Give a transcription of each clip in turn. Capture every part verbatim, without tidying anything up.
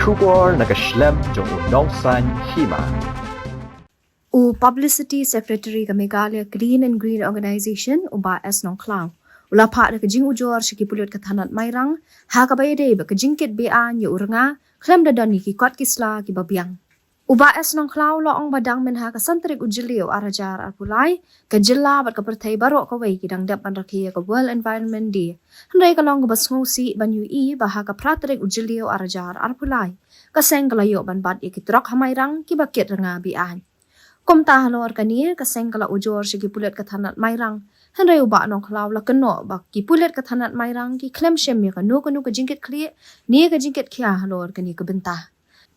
Khubor na ka shlem jong u Nongsaiñ Hima. U Publicity Secretary ka Meghalaya Clean and Green Organisation, u Bah S Nongkhlaw, u la phah da ka jingujor sha ki pulit ka thanat Mairang ha kaba ïadei bad ka jingkit beaiñ ïa u rnga khlem da don ïa ki kot ki sla kiba biang. U Bah S Nongkhlaw u la ong ba dang mynha ka san tarik u Jylliew ar hajar arphew lai, ka jylla bad ka pyrthei baroh kawei ki dang dep ban rakhe ïa ka World Environment Day. Hynrei ka long kaba sngewsih ban ïohi ba ha ka phra tarik u Jylliew ar hajar arphew lai, ka seng ka la ïoh ban bat ïa ki trok ha Mairang kiba kit rnga beaiñ. Kumta halor kane, ka seng ka la ujor sha ki pulit ka thanat Mairang. Hynrei u Bah Nongkhlaw u la kynnoh ba ki pulit ka thanat Mairang ki khlem shim ïa kano kano ka jingkitkhlieh ne ka jingkitkhia halor kane ka bynta.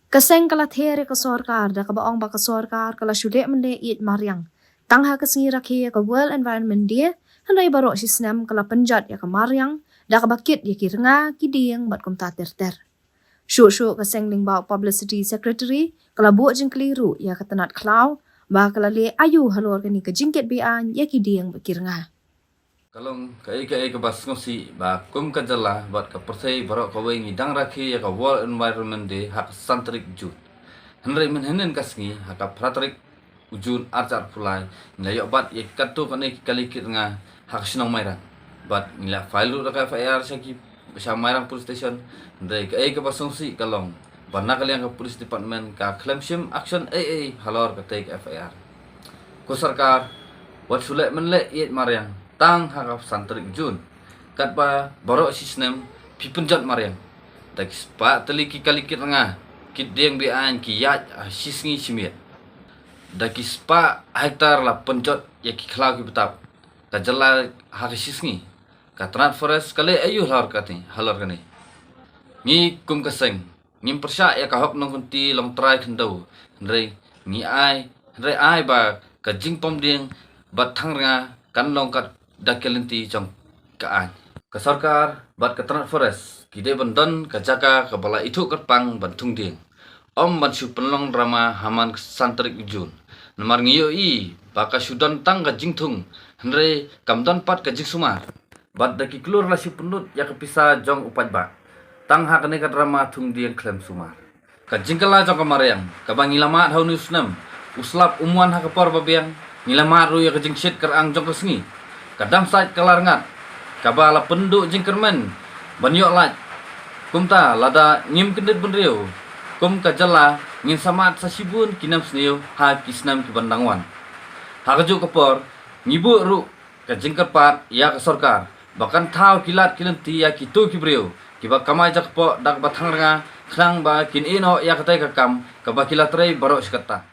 Ka seng ka la ther ïa ka sorkar da kaba ong ba ka sorkar ka la shu leh mynleh ïeit mariang tang ha ka sngi rakhe ïa ka World Environment Day, hynrei baroh shi snem ka la pynjot ïa ka mariang da kaba kit ïa ki rnga, ki dieng bad kumta ter ter. Shuh shuh ka seng lyngba u Publicity Secretary ka la buh jingkylli ruh ïa ka tnat khlaw ba ka la leh aïu halor kane ka jingkit beaiñ ïa ki dieng bad ki rnga. Ka long kaei kaei kaba sngewsih ba kum ka jylla bad ka pyrthei baroh kawei ngi dang rakhe ïa ka World Environment Day ha ka san tarik Jun. Hynrei mynhynnin ka sngi ha ka phra tarik u Jun ar hajar arphew lai, ngi la ïoh bat ïa katto katne ki kali kit rnga ha ka shnong Mairang. Bad ngi la file ruh da ka F I R sha ki, sha Mairang Police Station. Hynrei kaei kaba sngewsih ka long ba na ka liang ka Police Department ka khlem shim action ei ei halor katei ka F I R. Ko sorkar, wat shu leh mynleh ïeit mariang tang ha ka san tarik Jun. Katba baroh shi snem phi pynjot mariang da ki spah tylli ki kali kit rnga, kit dieng beaiñ ki ïaid ha shi sngi shi miet. Da ki spah hektar la pynjot ïa ki khlaw ki btap. Ka jylla ha ka shi sngi. Ka tnat forest ka leh aïu halor kane, halor kane. Ngi kum ka seng ngim pyrshah ïa ka hok nongkynti longtrai khyndew. Hynrei ngi ai, hynrei ai ba ka jingpom dieng bad thang rnga kan long kat da ka lynti jong ka aiñ. Ka sorkar bad ka tnat forest ki dei ban don ka jaka kaba la ithuh kyrpang ban thung dieng, ym ban shu pynlong drama ha man ka san tarik Jun. Namar ngi ïohi ba ka shu don tang ka jingthung, hynrei kam don pat ka jingsumar. Bad da ki klur la shu pynlut ïa ka pisa jong u paidbah tang ha kane ka drama thung dieng khlem sumar. Ka jingkylla jong ka mariang kaba ngi la mad ha une u snem, u slap um wan ha ka por ba biang. Ngi la mad ruh ïa ka jingshit kyrang jong ka sngi. Ka dam sait ka la rngat kaba la pynduh jingkyrmen ban ïoh lait. Kumta lada ngim kyndit bynriew kum ka jylla, ngin sa mad sa shibun ki nem sniew ha ki snem ki ban dang wan. Ha kajuh ka por ngi buh ruh ka jingkyrpad ïa ka sorkar ba kan thaw ki lad ki lynti ïa kito ki briew kiba kamai jakpoh da kaba thang rnga, khnang ba kin ïehnoh ïa katei ka kam kaba ki la trei baroh shi katta.